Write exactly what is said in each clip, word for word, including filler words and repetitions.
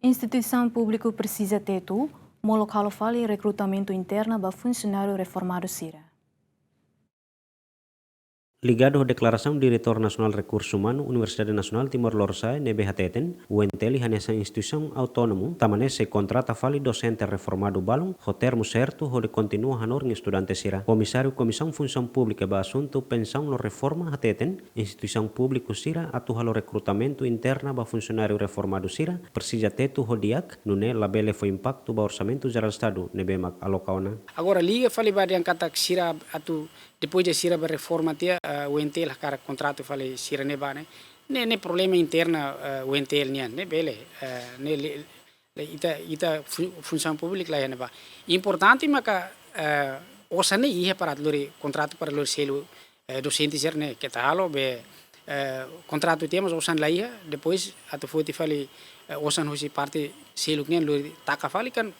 Instituisaun públiku presiza tetu, molok halo fali rekrutamentu interna ba funsionáriu reformadu sira. Ligadu ho deklarasaun Diretór Nasionál Rekursu Umanu Universidade Nasionál Timor Lorosa'e ne'ebé hateten, U N T L hanesan instituisaun autónomu, tanba ne'e sei kontrata fali dosente reformadu balun, ho termu sertu hodi kontinua hanorin estudante sira. Komisáriu Komisaun Funsaun Públika ba asuntu pensaun no reforma hateten, instituisaun públiku sira atu halo rekrutamentu interna ba funsionáriu reformadu sira, presiza tetu ho di'ak, nune'e labele fó impaktu ba orsamentu jerál Estadu ne'ebé mak aloka ona. Agora liga fali ba dehan katak sira atu, depois de sira bá reforma tiha, ah, U N T L hakarak kontratu fali sira ne'ebá ne'e. Ne'e, ne'e problema interna, ah, U N T L nian, ne'e bele, ah, ne'e le, le ita, ita fu-, funsaun públika la iha ne'ebá. Importante maka, ah, osan ne'e iha para lori kontratu para lori selu, eh, dosente sira ne'e keta halo be, eh, kontratu tiha mas osan la iha, depois atu foti fali, eh, osan husi parte seluk nian lori taka fali kan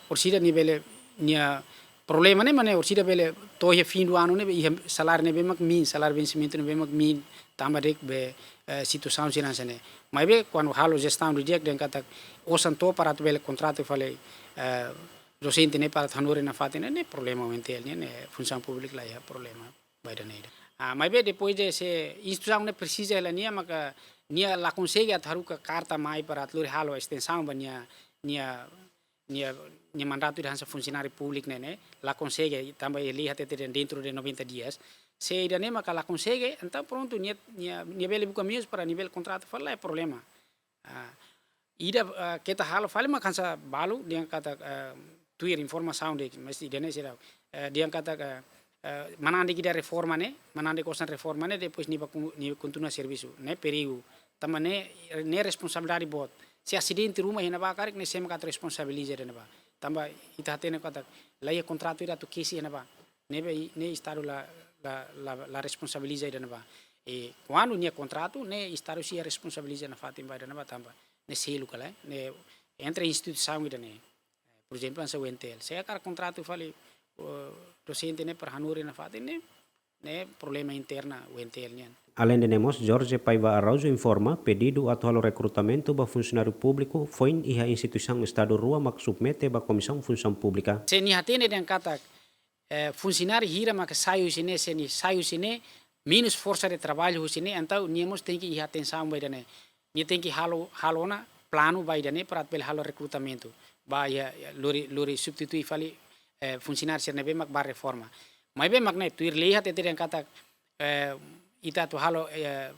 orsida nia bele, nia problema ne'e mak ne'e orsida bele to'o iha fim do ano ne'ebé iha saláriu ne'ebé mak min, saláriu vensimentu ne'ebé mak min, tanba de'it be, eh, situasaun sira hanesan ne'e. Maibé kuandu halo jestaun didi'ak dehan katak osan to'o para atu bele kontratu fali, eh, dosente ne'e para atu hanorin nafatin ne'e, ne'e problema U N T L nian, ne'e funsaun públika la iha problema ba ida-ne'e ida. Ah, maibé depois de se instituisaun ne'e presiza hela nia maka nia la konsege atu haruka karta mai para atu lori halo estensaun ba nia, nia, nia, nia mandatu ida hanesan funsionáriu públiku ne'e, ne'e la konsege tanba lei hateten dentro de noventa dias. Se ida-ne'e maka la konsege, entaun prontu nia, nia, nia bele buka meius para nia bele kontratu fali la iha problema. Ah, ida, ah, keta halo fali mak hanesan balu dehan katak, ah, tuir informasaun de'it, mas ida-ne'e seidauk. Eh, dehan katak, ah, ah, manán de'it ida reforma ne'e, manán de'it osan reforma ne'e, depois nia bá kon-, nia kontinua servisu. Ne'e perigu. Tanba ne'e, ne'e responsabilidade boot. Se asidente ruma iha ne'ebá karik ne'e sé mak atu responsabiliza iha ne'ebá. Tanba ita hatene katak la iha kontratu ida atu kesi iha ne'ebá. Ne'ebé i-, ne'e Estadu la, la, la, la responsabiliza iha ne'ebá. I kuandu nia kontratu, ne'e Estadu sei responsabiliza nafatin ba iha ne'ebá tanba ne'e selu kala, ne'e entre instituisaun ida-ne'e. Por ezemplu, hanesan U N T L. Se hakarak kontratu fali, eh, dosente ne'e para hanorin nafatin ne'e, ne'e problema interna U N T L nian. Aleinde ne'e mós, Jorge Paiva Araújo informa, pedidu atu halo rekrutamentu ba funsionáriu públiku foin iha instituisaun Estadu rua mak submete ba Komisaun Funsaun Públika. Se nia hatene dehan katak, eh, funsionáriu hira maka sai husi ne'e, se nia sai husi ne'e, menus forsa de traballu husi ne'e, entaun nia mós tenke iha atensaun ba ida-ne'e. Nia tenke halo, halo ona planu ba ida-ne'e para atu bele halo rekrutamentu. Ba iha, iha lori, lori substitui fali, eh, funsionáriu sira ne'ebé mak bá reforma. Maibé mak ne'e tuir lei hateten dehan katak, eh, ita atu halo, eh,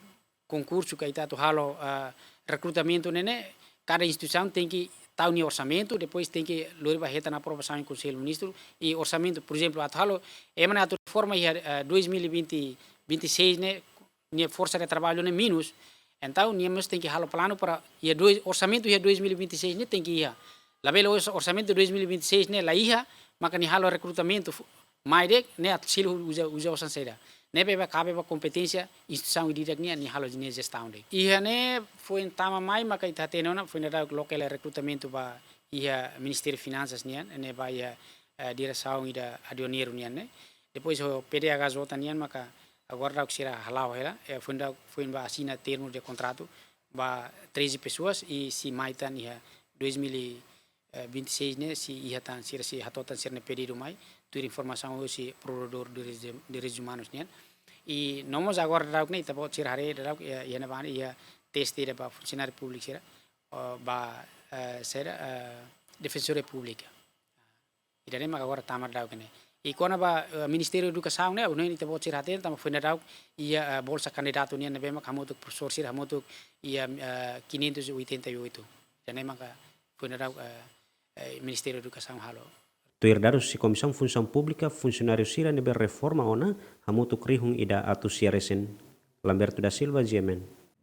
konkursu ka ita atu halo, eh, rekrutamentu ne'e ne'e, kada instituisaun tenke tau nia orsamentu, depois tenke lori bá hetan aprovasaun iha Konsellu Ministru, i orsamentu, por ezemplu, atu halo, ema ne'e atu reforma iha, eh, dois mil e vinte, vinte e seis ne'e, nia forsa de traballu ne'e menus, entaun nia mós tenke halo planu para iha dois, orsamentu iha dois mil e vinte e seis ne'e tenke iha. Labele ors-, orsamentu dois mil e vinte e seis ne'e la iha, maka nia halo rekrutamentu fu-, mai de'it, ne'e atu selu uza, uza osan saida. Ne'ebé bá kabe ba kompeténsia instituisaun ida-idak nian, nia halo nia jestaun de'it. Iha ne'e foin tama mai maka ita hatene ona, foin dadauk loke hela rekrutamentu ba iha Ministériu Finansas nian, ne'e ba iha, eh, diresaun ida aduaneiru nian ne'e. Depois ho P D H J nian maka agora daudauk sira hala'o hela, eh, foin daudauk, foin bá asina termu de kontratu ba treze pessoas i sei mai tan iha dois mil e vinte e seis ne'e sei iha tan sira, sei hato'o tan sira-nia pedidu mai, tuir informasaun husi Prokuradór Direitus, Direitus Umanus nian. I no mós agora daudauk ne'e ita-boot sira haree daudauk iha, iha ne'ebá ne'e iha teste ida ba funsionáriu públiku sira, oh, ba, eh, sira, eh, Defensoria Públika. Ida-ne'e mak agora tama daudauk ne'e. I kona-ba, eh, Ministériu Edukasaun ne'e, agora ne'e ita-boot sira hatene, tanba foin daudauk iha, eh, bolsa kandidatu nian ne'ebé mak hamutuk profesór sira hamutuk iha, eh, quinhentos e oitenta e oito. Ida-ne'e maka foin daudauk, eh, eh, Ministériu Edukasaun halo. Tuir dadus husi Komisaun Funsaun Públika, funsionáriu sira ne'ebé reforma ona hamutuk rihun ida atus sia resin. Lamberto da Silva, G M N.